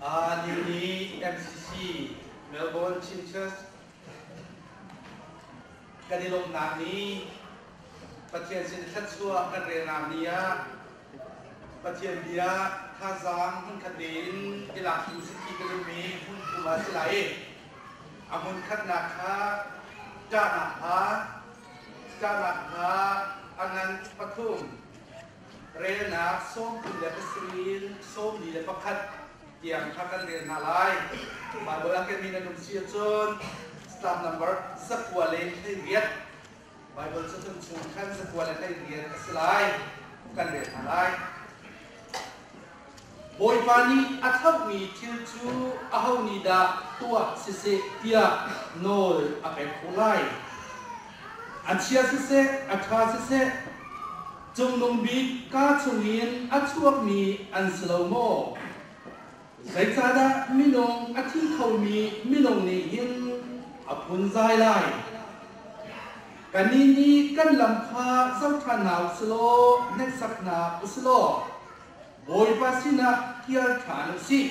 Ni MCC Melbourne Chin Church kan i lawmhnak ni, Pathian sin thluachuah kan relnak ni ah Pathian bia thazaang hmunkhat tein i lak tu si ti ka zummi hmun ah si lai i a hmunkhatnak kha ṭahnak hla, ṭahnak hla a ngan pathum relnak 37 in 41 tiang kha kan rel hna lai. Bible ah kenmi nan um si ahcun staff number 98, Bible cathum chung khan 98 a si lai, kan rel hna lai. Bawipa nih a thlauhmi thil cu aho nih dah tuah siseh tiah nawl a pek khawh lai? A chia siseh, a ṭha siseh, Cungnung Bik kaa chungin a chuakmi an si lo maw? Zeicahdah minung a thi khomi minung nih hin a phunzai lai? Kannih nih kan lam kha zohṭhan hna u silaw hneksak hna u silaw Bawipa sinah kir ṭhan u sih.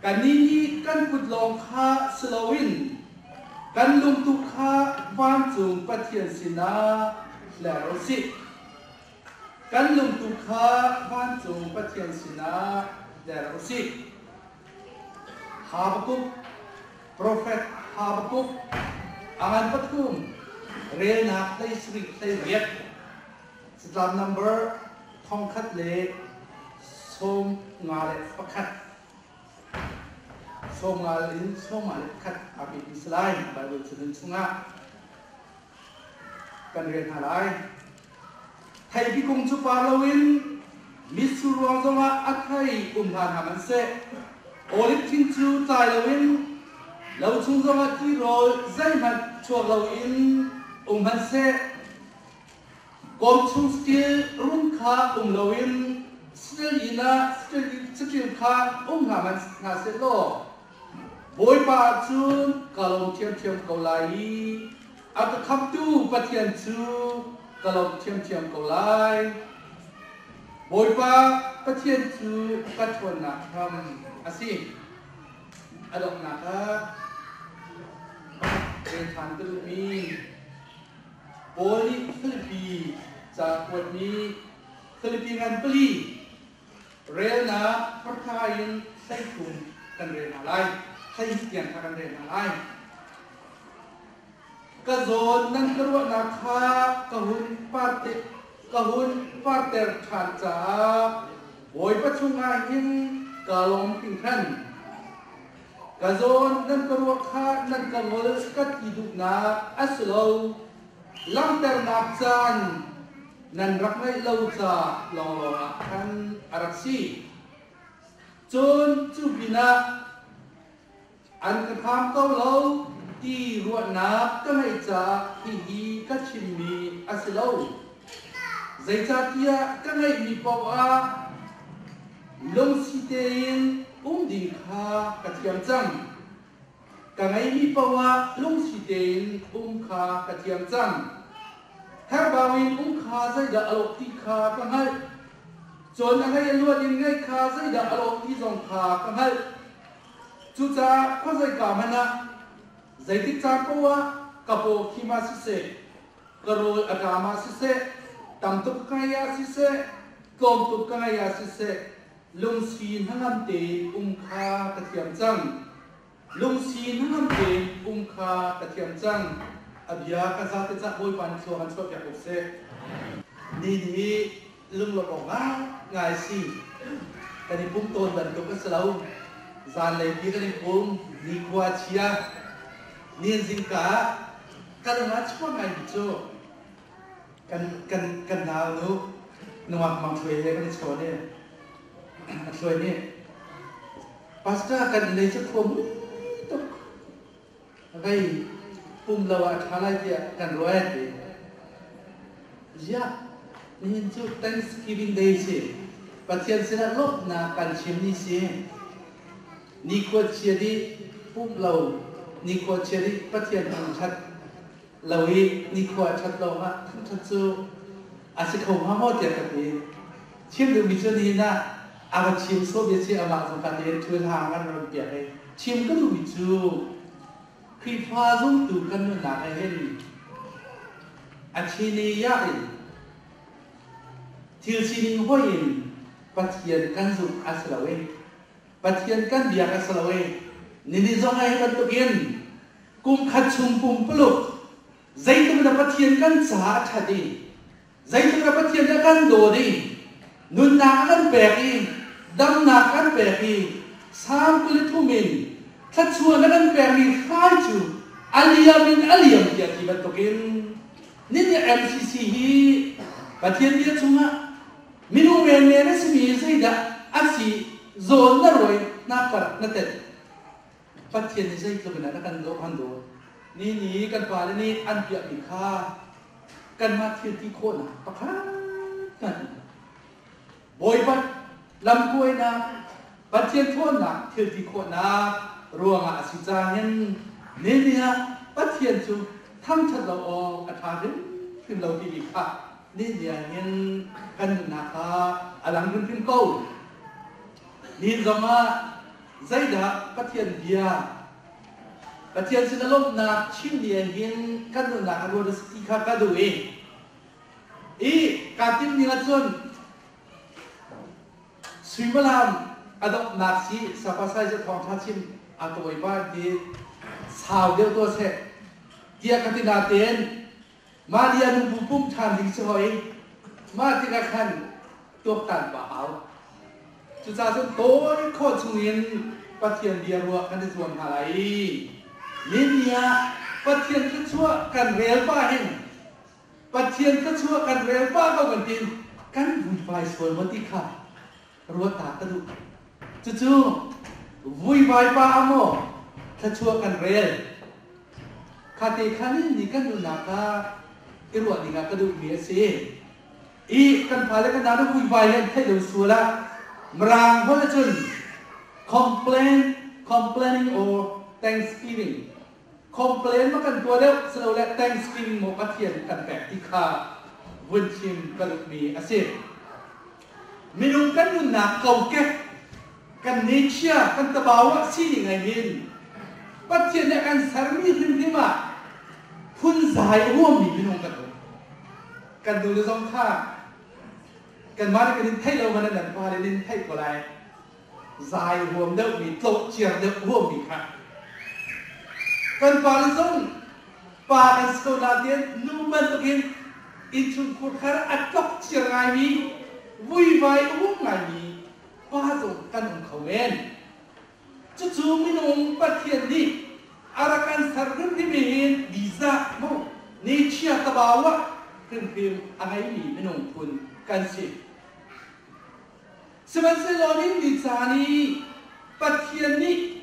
Kannih nih kan kut lawng kha si loin kan lungtuk kha vancung Pathian sinah hler u sih. Kan lungtuk kha vancung Pathian sinah hler u sih. Habakkuk, Profet Habakkuk, a ngan pathum, relnak 17 18, catlang number 1051, 50 in 51 aa pehmi si lai. Bible cahlun chungah kan rel hna lai. Theipi kung cu par loin mitsur ruang zongah a thei um hna hna hmanhseh, oliv thing cu tlai loin lo chung zongah tirawl zeihmanh chuak loin um hmanhseh, kawm chung saṭil run kha um loin saṭil inn ah saṭil kha um hna hmanh hna seh law, Bawipa ah cun ka lawm ṭhiamṭhiam ko lai i a ka khamhtu Pathian cu ka lawmh ṭhiamṭhiam ko lai. Bawipa Pathian cu ka ṭhawnnak hram a si. A donghnak ah rel ṭhan ka duhmi Paul nih Filipi ca kuatmi Filipi ngan pali relnak pahra in 13 kan rel hna lai. 12 tiang kha kan rel hna lai. Ka zawn nan ka ruahnak kha ka hun parter ṭhan caah Bawipa chungah hin kaa lawm hringhran. Ka zawn nan ka ruah kha nan ka ngol ka ti duhnak a si lo. Langhternak caan nan rak ngeih lo ca lawnglawng ah khan a rak si. Cun cu pinah an ka hram ko lo ti ruahnak ka ngeih caah hihi ka chimmi a si lo. Zeicahtiah ka ngeihmi paoh ah lungsi tein um ding kha ka thiam cang. Ka ngeihmi paoh ah lungsi tein um kha ka thiam cang. Herhbau in um kha zeidah a lawh ti kha ka hngalh. Cun a ngei a luat in ngeih kha zeidah a lawh ti zong kha ka hngalh. Cucaah khuazeika hmanh ah zeitik caan paoh ah ka paw khim ah siseh, ka rawl a ṭam ah siseh, tam tuk ka ngei ah siseh, tlawm tuk ka ngei ah siseh, lungsi hnangam tein um kha ka thiam cang. Lungsi hnangam tein um kha ka thiam cang. A bia ka zate cah Bawipa nih thlua kan chuahpiak ko seh. Ni hi lunglawmh awk ngaingai si. Kan i pum tawn bantuk a si lo. Zanlei pi kan i pum, nikhua a chia. Nihin zingka ah ka lung ah chuak ngaimi cu kan kan kan nau nu nungak mang thluai he kan i chawn i a thluai nih, "Pastor, kan inn lei cu khua mui tuk. Vei pum lo ah a ṭha lai tiah kan ruah," an ti. Ziah, nihin cu Thanksgiving Day si. Pathian sinah lawmhnak kan chim ni si. Nikhua chia dih pumh lo, nikhua chia dih Pathian thangṭhat lo i nikhua a ṭhat lawngah thangṭhat cu a si kho hnga maw tiah ka ti. Chim duhmi cu nihin ah A ka chim sawh bia si amah zong ka tein thil hang an ron piak i chim ka duhmi cu Khrihfa zumtu kan nunnak ah hin a chini ya in thil sining hoi in Pathian kan zumh a si lo i Pathian kan biak a si lo i nini zong ah hi bantukin kum khat chung pumpuluk zeitluk in Pathian kan caah a ṭhat i zeitluk in Pathian a kan dawt i nunnak a kan pek i damnak a kan pek i Salm 23 in thluachuah na kan pekmi hrai cu a liam in a liam tiah ti bantukin nini MCC hi Pathian bia chungah minung menmen a simi zeidah a si zawn na ruai na kar na tet Pathian nih zeitluk in a kan dawt kan dawt ni ni kan pale nih an piahmi kha kanmah thil ti khawhnak pakhat kan Bawipa lamhruainak Pathian ṭhawnnak thil ti khawhnak ruangah a si cahin ni ni ah Pathian cu thangṭhat lo awk a ṭha hrimhrim lo timi kha ni ni ah hin kan nunnak kha a lang hrimhrim ko. Ni zongah zeidah Pathian bia Pathian sin a lawmhnak chim ni ah hin kan nunnak a ruat a si ti kha ka duh i i kaa timh ning ahcun Suimilam a donghnak si sapasai cu thawngṭha chim a tawi pa ti sau deuh tuah seh tiah ka ti natein mah lia nu bu pum ṭhan ding si hoi mah tikah khan tuaktan pa hau. Cucaah cun tawi khawh chungin Pathian bia ruah kan i zuam hna lai i ni ah Pathian thluachuah kan rel pah hin Pathian thluachuah kan rel pah ko kan tin kan vuivai sual maw ti kha ruat ta ka duh. Cucu vuivai pa ah maw thluachuah kan rel kha te kha nih ni kan nunnak ah i ruah ding ah ka duhmi a si. I kan fale kan nau vuivai hi an theih lo sual ah Mirang holh ahcun complain complaining or thanksgiving complain ma kan tuah deuh silole thanksgiving maw Pathian kan pek ti kha vun chim ka duhmi a si. Minung kan nunnak kokek kan nature kan tabau ah sining ai hin Pathian nih a kan sermi hrimhrim ah phunzai a huammi minung kan um. Kan nu le zong kha kanmah nih kan in theih lo man nan pa le nin theih ko lai. Zai huam deuhmi, tlawhciar deuh huammi kha. Kan pa le zong pa kan si ko nain nu bantukin innchungkhur khar a tlokciar ngaimi, vuivai a um ngaimi pa zong kan um kho men. Cucu minung Pathian nih a rak kan ser hrimhrim hin visa mu ni chia tabau ah hrimhrim a ngeimi minung phun kan si. Sihmanhsehlaw ni caan i Pathian nih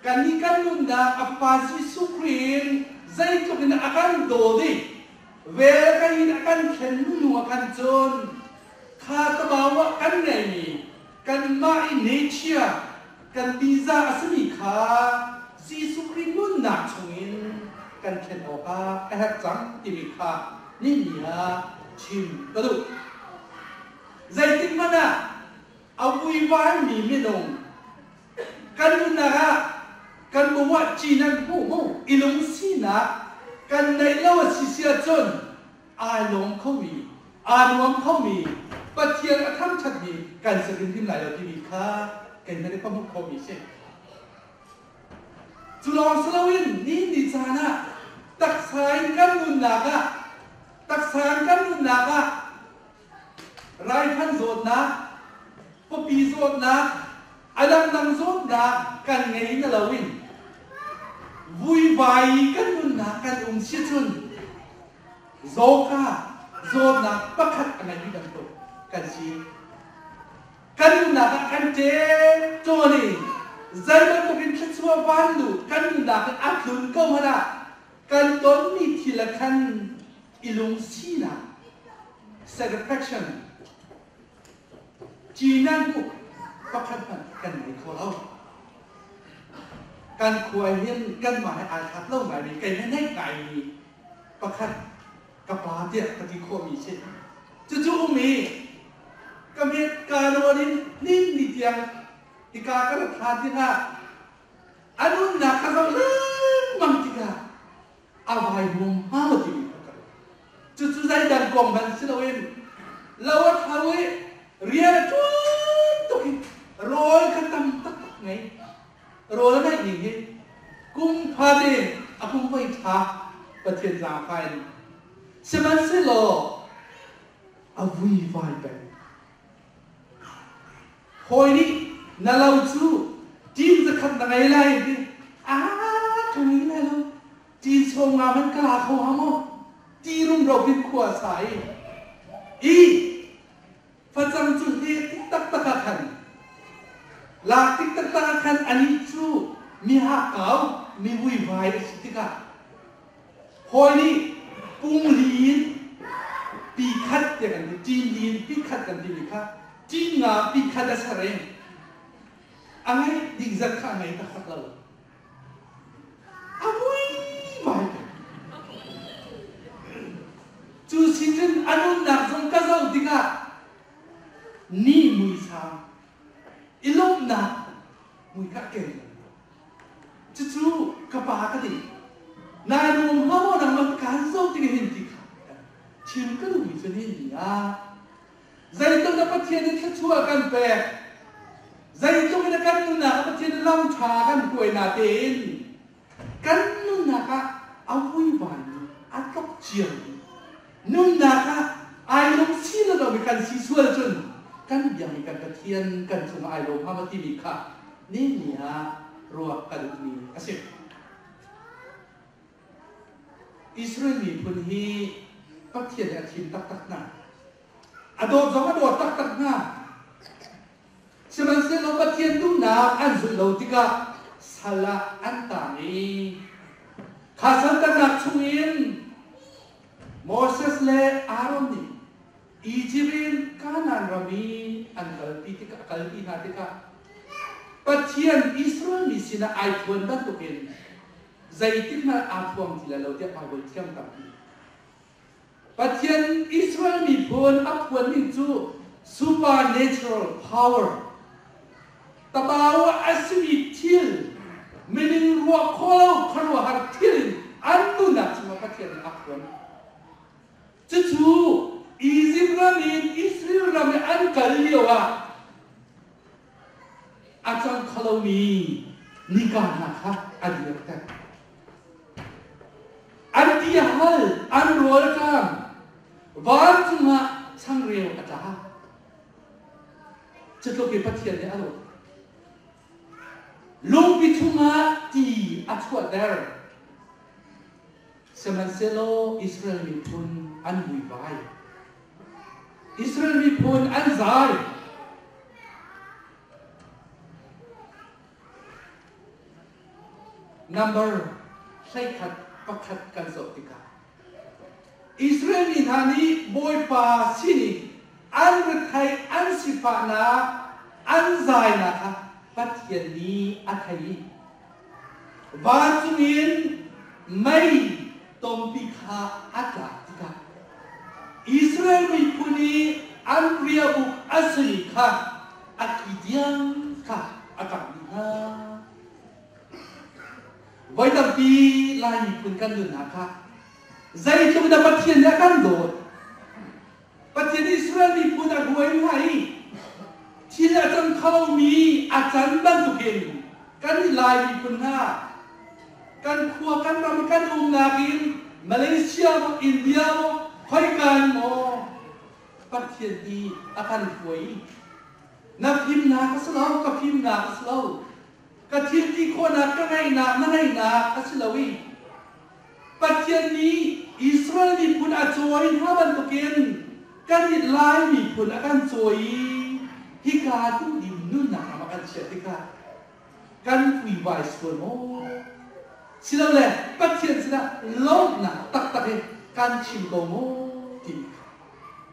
kannih kan nunnak a Fapa Jesuh Khrih in zeitluk in a kan dawt i vel kan in a kan thlen hnu ah khan cun kha tabau ah kan ngeimi kanmah i nature kan visa a simi kha Jesuh Khrih nunnak chungin kan thlen awkah a herh cang timi kha nini ah chim ka duh. Zeitik hmanh ah a vuivaimi minung kan nunnak ah kan muah cin an hmuh mu i lungsinak kan neih lo a si si ahcun aa lawm khomi aa nuam khomi Pathian a thangṭhatmi kan si hrimhrim lai lo timi kha keimah nih ka hmuh khawhmi si. Cu lawng si loin ni ni caan ah taksa in kan nunnak ah taksa in kan nunnak ah Raifanh zawtnak, pawpi zawtnak, a dangdang zawtnak kan ngei na loin vuivai kan nunnak kan um si cun zawka zawtnak pakhat a ngeimi bantuk kan si. Kan nunnak ah kan ṭe ṭawn i zei bantuk in thluachuah vanlu kan nunnak in a tlun ko hmanh ah kan tonmi thil ah khan i lungsinak satisfaction cinan bu pakhat hmanh kan ngei kho lo. Kan khua hin kanmah he ai hlat lo ngaimi kei he naih ngaimi pakhat ka pa tiah ka ti khawhmi si. Cucu um i. Ka met ka nawn in nin ni tiang hika ka rat hlan dingah a nunnak ka zoh lengmang tikah a vai huam hnga maw timi kha ka ruat. Cucu zeidang kong hmanh si loin lo a thlo i rian a ṭuan tuk i rawl kha tam taktak ngei. Rawl a ngeih ning hi kum fate a kum voi ṭha Pathian zaangfah in sihmanhsehlaw a vuivai peng. Hawi nih na lo cu ṭin zakhat na ngei lai ti a ka ngei lai lo ṭin sawm nga man ka la kho hnga maw ti rumro khin khua a sa i i facang cu hle tik taktak ah khan lak tik taktak ah khan anih cu mi hakkau mi vuivai a si tikah Hawi nih pung li in pi khat tiah kan ti, ṭin li in pi khat kan timi kha ṭin nga pi khat a ser i a ngeih ding zat kha a ngei taktak lo. A vuivai peng. Cu sin cun a nunnak zong ka zoh tikah ni muisam i lawmhnak mui kha a keng lo. Cucu ka pa ka ti. Nai nuam hnga maw nangmah kaan zoh tik hin ti kha chim ka duhmi cu nihin ni ah zeitluk na Pathian in thluachuah kan pek, zeitluk in a kan nunnak ah Pathian in lam ṭha kan hruai na tein kan nunnak ah a vuivaimi a tlok ciami nunnak ah ai lungsi lo lomi kan si sual cun kan biakmi kan Pathian kan cungah ai lawm hnga maw timi kha ni ni ah ruah ka duhmi a si. Israel miphun hi Pathian nih a thim taktak hna. A dawt zong a dawt taktak hna. Sihmanhsehlaw Pathian duhnak an zulh lo tikah sal ah an tang i kha saltannak chungin Moses le Aaron nih Izipt in Kanaan ram i an kalpi tikah a kalpi hna tikah Pathian Israel mi sinah ai phuan bantukin zeitik hmanh aa phuang ti lai lo tiah Baibal thiam tampi. Pathian Israel miphun a phuan ning cu supernatural power tabau a simi thil minung ruah khawh lo khuaruahhar thil in an nunnak chungah Pathian nih a phuan. Cucu Izipt ram in Israel ram i an kal lio ah a cang kho lomi nika hna kha a dirter. An ti a hal, an rawl a ṭam. Vancung ah changreu a tla. Cutluk i Pathian nih a dawt. Lungpi chungah ti a chuahter. Sihmanhsehlaw Israel miphun an vuivai. Israel miphun an zai. Number 11 kan zoh tikah Israel mi hna nih Bawipa sin i an retheih an sifahnak an zainak kha Pathian nih a thei i Vancung in mei tompi kha a tlak tikah Israel miphun i an riahbuk a simi kha a ki tiang kha a kangh dih hna. Voi tampi Lai miphun kan nunnak kha zeitluk dah Pathian nih a kan dawt. Pathian Israel miphun a hruai hna i thil a cang khomi a can bantukin kan Lai miphun hna kan khua kan ram kan umnak in Malaysia maw India maw khoika in maw Pathian hi a kan hruai na fimnak a si lo ka fimnak a si lo ka thil ti khawhnak ka ngeihnak na ngeihnak a si lo i Pathian nih Israel miphun a cawi hna bantukin kan i Lai miphun a kan cawi i hika duhdim nunnak ram a kan chiah tikah kan vuivai sual maw? Silole Pathian sinah lawmhnak taktak hi kan chim ko maw timi kha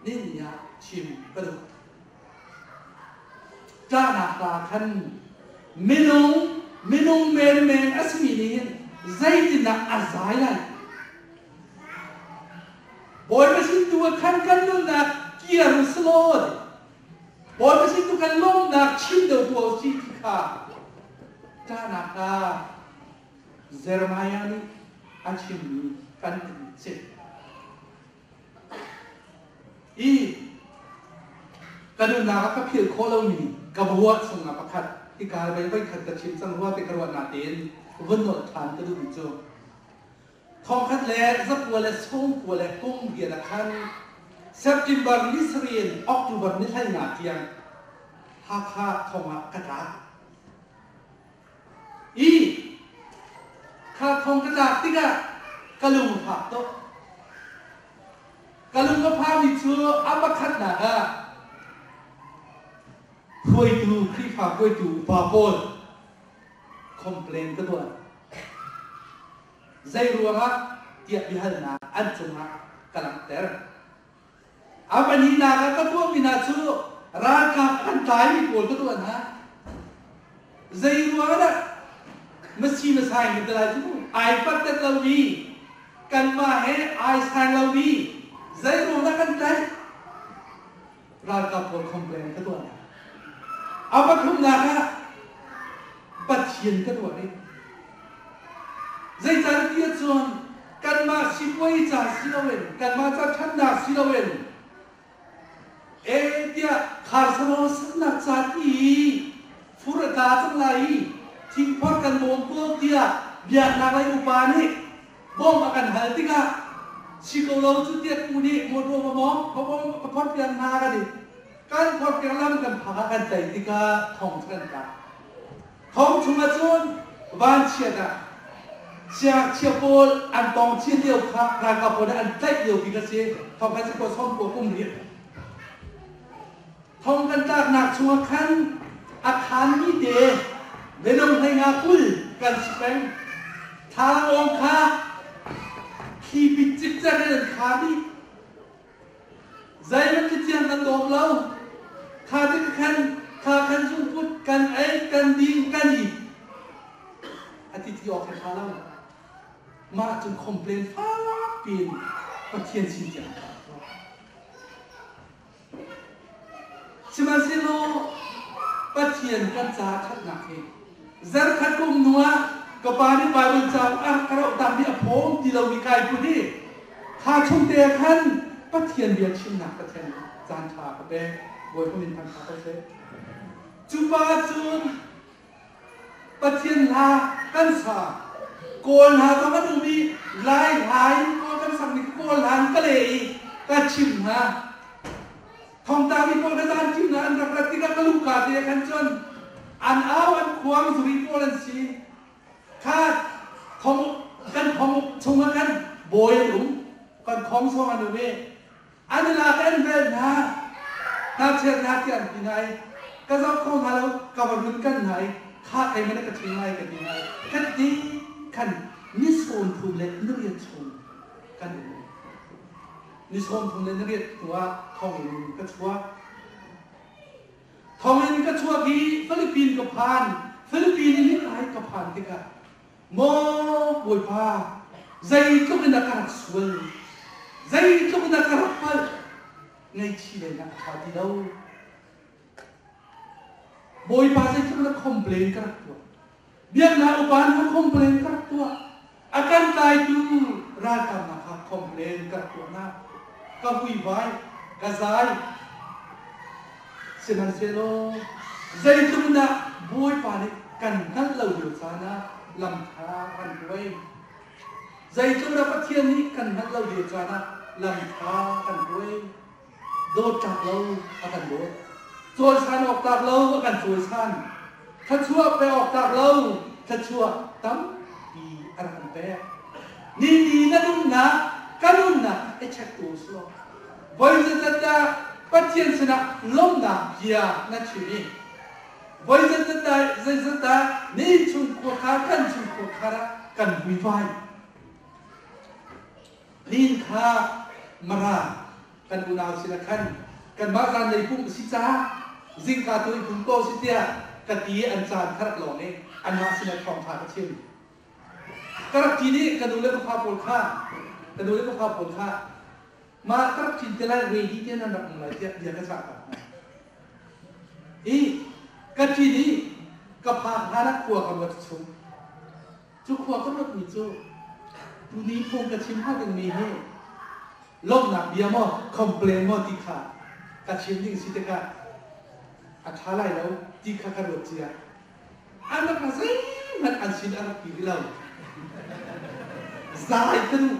nini ah chim ka duh. Ṭahnak hla khan minung minung menmen a simi nih hin zeitindah a zai lai? Bawipa sin tu ah khan kan nunnak kir u sih law ti. Bawipa sin tu kan lawmhnak chim deuh tu si ti kha ṭahnak kha Jeremiah nih a chimmi kan si. I ka nunnak ah ka philh khawh lomi ka ruah chungah pakhat hika vei voikhat ka chim cang rua te ka ruah natein vun nolh ṭhan ka duhmi cu thongkhat le zakua le sawmkua le kum rian ah khan September ni sarih in October ni 15 tiang Hakha thong ah ka tlak. I kha thong ka tlak tikah ka lung a fak tuk. Ka lung a phami cu a pakhatnak ah hruaitu Khrihfa hruaitu upa pawl complain ka tuah. Zei ruangah tiah biahalnak an cungah ka langhter. A pahnihnak ah ka tuahmi hna cu ralkap an tlaimi pawl ka tuah hna. Zei ruangah dah masi masai na ti lai cu ai pattet lomi kanmah he ai sai lomi zei ruang dah kan tlaih? Ralkap pawl complain ka tuah hna. A pathumnak ah Pathian ka tuah rih. Zeicahtiah ti ahcun kanmah sipuai ca si loin kanmah ca ṭhatnak si loin e tiah kharsaro saknak ca ti i fur a tla cang lai i thingphor kan bawm ko tiah biaknak lei upa nih bawm a kan hal tikah si ko lo cu tiah tu nih motor va mawng va bawm ka phor piak hna ka ti. Kan phor piak lam kan phak ah kan tlaih tikah thong cu kan tlak. Thong chungah cun vanchiat ah siangngakchia pawl an tong chin lio kha ralkap pawl nih an tlaih lio bik a si. Thong kan si ko som ko kum riat. Thong kan tlaknak chungah khan a khanmi te minung hleinga 20 kan si peng. Thlalangawng kha thli pit cikcek in an khar dih. Zeihmanh ticiang kan dawm lo. Kha tik khan kha khan zungput kan ei, kan ding, kan it. A ti ti awk he ṭha lo. Mah cun complain fak piin Pathian sin tiang a tuah. Sihmanhsehlaw Pathian kan caah ṭhatnak hi zarkhat kum hnu ah ka pa nih Baibal cauk a rak ka roh takmi a phawm ti lomi kai put i kha chung te ah khan Pathian bia chimnak Pathian nih caan ṭha a ka pek. Bawipa min thangṭha ko seh. Cu pa cun Pathian hla kan sa. Kawl hla zong an um i Lai hla in Kawl kan sakmi Kawl hla in ka leh i ka chim hna. Thongtami pawl kha zan thim hna an rak rat tikah ka luka te ah khan cun an au an khuang zuri pawl an si. Kha thong kan thong chungah khan bawi an um kan khong sawng an um i An i lak i an velh hna. Ngakchia hna tiah an ti hna i ka zoh kho hna lo, ka va run kan hna i kha keimah nih ka chim lai ka ti hna i kan ti khan ni 38 chung kan um. Ni 38 hnuah thonginn ka chuak. Thonginn ka chuak i Philippine ka phan. Philippine in hika ka phan tikah Maw Bawipa, zeitluk in dah ka rak sual, zeitluk in dah ka rak palh, ngaihchih lei nak a ṭha ti lo. Bawipa zeitluk in dah complain ka rak tuah. Biaknak upa hna complain ka rak tuah. A kan tlaitu ralkapnak kha complain ka rak tuah hna. Ka vuivai, ka zai. Sihmanhsehlaw zeitluk in dah Bawipa nih kan hngalh lo lio caan ah lam ṭha kan hruai. Zeitluk dah Pathian nih kan hngalh lo lio caan ah lam ṭha kan hruai. Dawt tlak lo a kan dawt. Cawisan awk tlak lo a kan cawisan. Thluachuah pe awk tlak lo thluachuah tampi a rak kan pek. Ni ni na nunnak ka nunnak i check tu si lo. Voi zeizat dah Pathian sinah lawmhnak bia na chim i voi zeizat dah zeizat dah ni chung khuakhar kan chung khuakhar ah kan vuivai. Lin kha Mara kan unau sinah khan kanmah zanlei pumh a si caah zingka tu i pum ko si tiah ka ti i an caan kha rak lawng i anmah sinah thawngṭha ka chim. Ka rak ṭin i ka nu le ka fa pawl kha ka nu le ka fa pawl kha mah ka rak ṭin te lai ready te nan rak um lai tiah bia ka cah ta hna. I ka ṭin i ka phak hlan ah khua ka ruat chung. Cu khua ka ruatmi cu tuni phung ka chim hnga dingmi hi lawmhnak bia maw complain maw ti kha ka chim ding si tikah a ṭha lai lo ti kha ka ruat cia. An rak zeihmanh an sin a rak ti rih lo. Zai ka duh.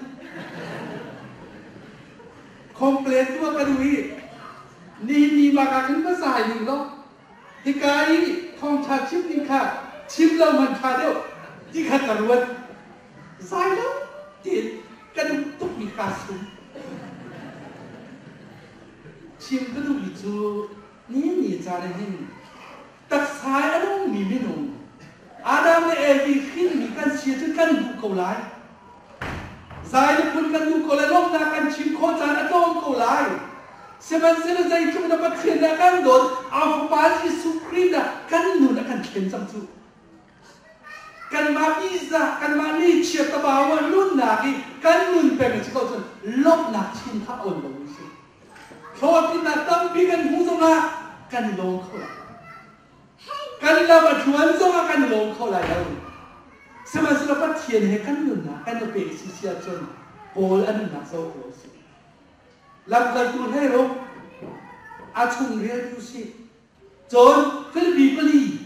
Complain tuah ka duh i nihin ni bak ah khin va zai ning law hika i thawngṭha chim ding kha chim lo man ṭha deuh ti kha ka ruat. Zai lo tiin ka duh tukmi kaa sum. Chim ka duhmi cu nihin ni caan ah hin taksa i a nungmi minung Adam le Evi hrinmi kan si ahcun kan duh ko lai. Zai le phun kan duh ko lai, lawmhnak kan chim khawh caan a tlawm ko lai. Sihmanhsehlaw zeitluk na Pathian dah kan dawt, a Fapa Jesuh Khrih dah kan nun a kan thlen cang cu. Kanmah biza, kanmah nichiat tabau ah nunnak i kan nun peng a si ko cun lawmhnak chin kha a on lomi si. Hlawhtlinnak tampi kan hmuh zongah kan i lawm kho lai. Kan lam a tluan zongah kan i lawm kho lai lo. Sihmanhsehlaw Pathian he kan nunnak kan i pek si si ahcun Paul a nunnak zoh ko usih. Lamkaltu hleiruk a chung rial tu si. Cun Filipi pali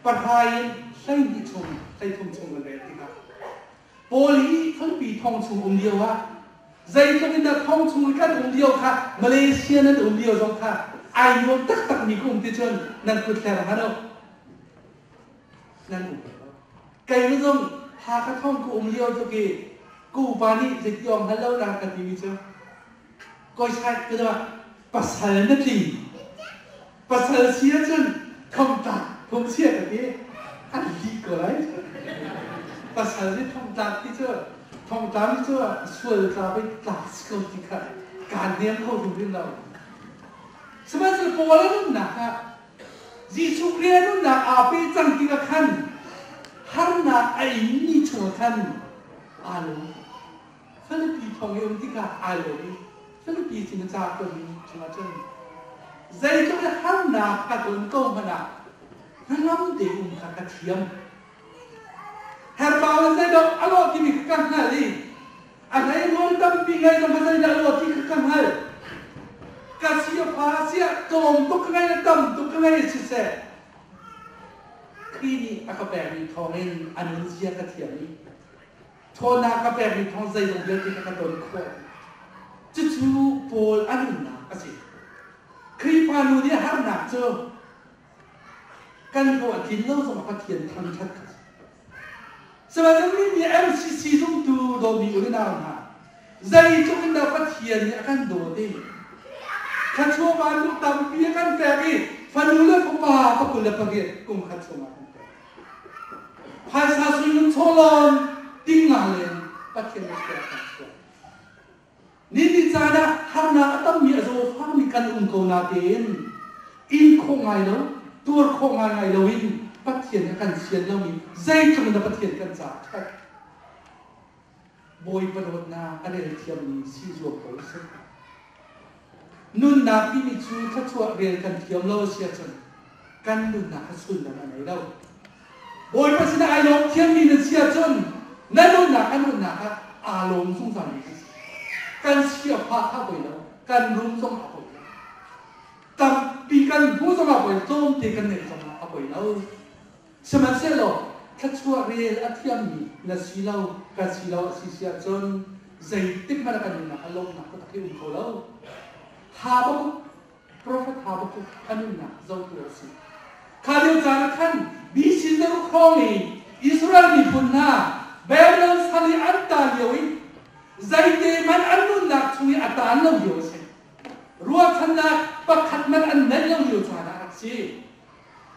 pahra in 12 chung 13 chung kan rel tikah Paul hi Filipi thong chung um lio ah zeitluk in dah thong chung i kan um lio kha Malaysia nan um lio zong kha ai nuam taktak mi ka um ti cun nan kut hler hman u nan um kei nu zong Hakha thong ka um lio tluk i ka upa nih zeiti awk hngal lo na ka timi cu koi sai ka dawh pasal na tling pasal si ahcun thongtlak phungchia ka ti an lih ko lai pasal nih thongtlak ti cu thongtla mi cu sual tla pei tlak si ko ti kha kaan nem kho hrimhrim lo. Sihmanhsehlaw Paul a nunnak ah Jesuh Khrih a nunnak aa pe cang tikah khan harnak a inmi chungah khan aa lawm. Filipi thong i um tikah aa lawm i Filipi sin a ca tonmi chungah cun zeitluk i harnak ka ton ko hmanh ah hnangam te um kha ka thiam. Herbau in zeidah a lawh timi kha ka hngalh i a hleihluan tampi ngei zong kha zeidah a lawh ti kha ka hngalh. Ka si a fa siah tlawm tuk ka ngei le tam tuk ka ngei siseh Khrih nih a ka pekmi thawngin a nunzia ka thiam i ṭhawnnak ka pekmi thawng zeizong vialte kha ka ton khawh. Cucu Paul a nunnak a si. Khrihfa nu nih harnak cu kan hlawh a tlin lo zongah Pathian thangṭhat kha a si. Sihmanhsehlaw mi nih MCC zumtu dawmi u le nau hna, zeitluk in dah Pathian nih a kan dawt i thluachuah vanlung tampi a kan pek i fanu le fapa 28 kum khat chungah kan pek. Phaisa suingun chawhlawn ting nga len Pathian nih a kan chuah. Nitin caan ah harnak a tammi a zawfami kan um ko natein in khawh ngai lo, tuar khawh ngaingai loin Pathian a kan sian lomi zeitluk in dah Pathian kan caah ṭhat. Bawipa dawtnak a rel thiammi si zuam ko usih. Nunnak timi cu thluachuah rel kan thiam lo a si ahcun kan nunnak kha sullam a ngei lo. Bawipa sinah ai lawm thiammi nan si ahcun na nunnak a nunnak ah aa lawm zungzalmi kan si. Kan siaphah kha poi lo, kan rum zong a poi lo. Tampi kan hmu zong a poi, tlawmte kan neih zong ah a poi lo. Sihmanhsehlaw thluachuah rel a thiammi na si lo, kan si lo a si si ahcun zeitik hmanh ah kan nunnak ah lawmhnak taktak hi um kho lo. Habakkuk Profet Habakkuk a nunnak zohtu a si. Kha lio caan ah khan BC zaruk hrawng i Israel miphun hna Babylon sal i an taan lio i zeite hmanh an nunnak chung i a taan lo lio a si. Ruahchannak pakhat hmanh an neih lo lio caan ah a rak si.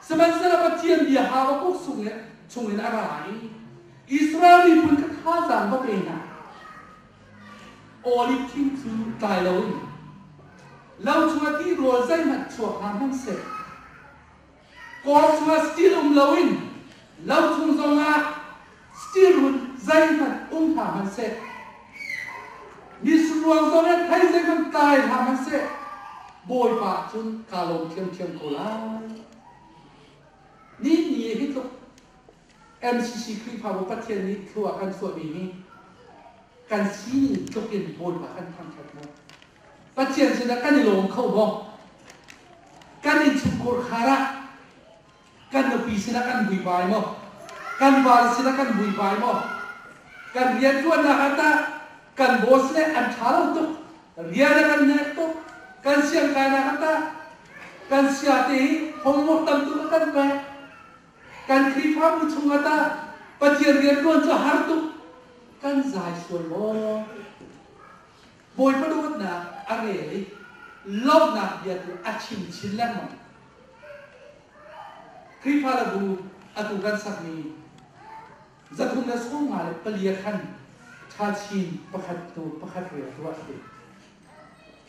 Sihmanhsehlaw Pathian bia Habakkuk chungin a ra i Israel miphun kha thazaang va pe hna. Oliv thing cu tlai loin lo chungah tirawl zeihmanh chuak hna hmanhseh, kawr chungah stil um loin lo chung zongah stil run zeihmanh um hna hmanhseh, mitsur zong in thei zeihmanh tlai hlah hmanhseh, Bawipa cun kaa lawm ṭhiamṭhiam ko lai. Ni ni hi tluk MCC Khrihfabu Pathian nih thlua kan chuahmi hi kan sining tluk in Bawipa kan thangṭhat maw? Pathian sinah kan i lawm kho maw? Kan innchungkhar khar ah kan nupi sinah kan vuivai maw? Kan val sinah kan vuivai maw? Kan rianṭuannak ah tah kan boss le an ṭha lo tuk, rian a kan nek tuk, kan siangkainak ah tah kan sia te hi homework tam tuk a kan pek. Kan Khrihfabu chungah tah Pathian rianṭuan cu a har tuk, kan zai sual maw? Bawipa dawtnak a rel i lawmhnak bia tu a chim chin lengmang. Khrihfa le bu atu kan sakmi 354 khan ṭha chin pakhat hnu pakhat rel tuah ti.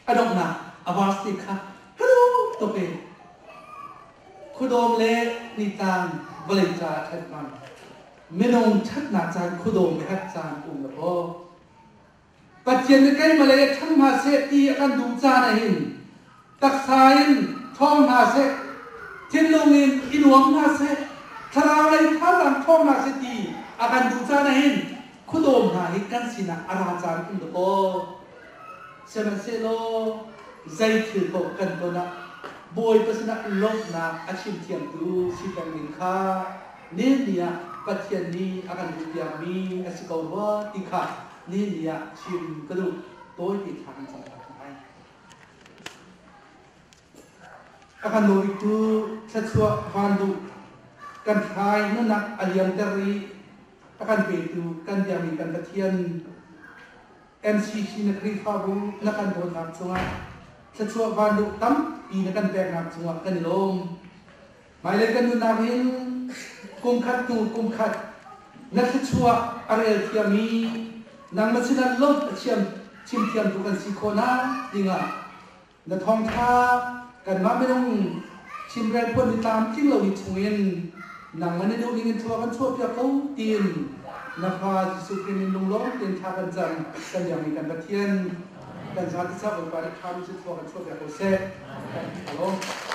A donghnak a verse te kha ka duh tuk i khuadawm le nitlang vawlei caah ṭhat bang minung ṭhatnak caan khuadawm le hat caan um la aw. Pathian nih keimah lei ah ṭhang hna seh ti a kan duh caan ah hin taksa in ṭhawng hna seh, thinlung in i nuam hna seh, thlarau lei thazaang ṭhawng hna seh ti a kan duh caan ah hin khuadawm hna hi kan sinah a ra caan um dakaw. Sihmanhsehlaw zei thil paoh kan ton ah Bawipa sinah lawmhnak a chimthiamtu si peng ding kha ni ah Pathian nih a kan duhpiakmi a si ko rua ti kha ni ah chim ka duh. Tawi te thla kan cam hna lai. A kan dawtu thluachuah van duh kan thlai nunnak a liamter i a kan petu kan biakmi kan Pathian MCC na Khrihfabu na kan dawtnak cungah thluachuah van duh tampi na kan peknak cungah kan i lawm. Hmailei kan nunnak hin kum khat hnu kum khat na thluachuah a rel thiam i nangmah sinah lawmh a thiam chim thiamtu kan si khawh nak dingah na thawngṭha kanmah minung chimrel phuan ni tlamtling lomi chungin nangmah na duh ning in thlua kan chuahpiak ko tiin na fa Jesuh Khrih min lunglawm tein thla kan cam kan biakmi kan Pathian kan zate sak Bawipa nih ṭhami cu thlua kan chuahpiak ko seh. Kan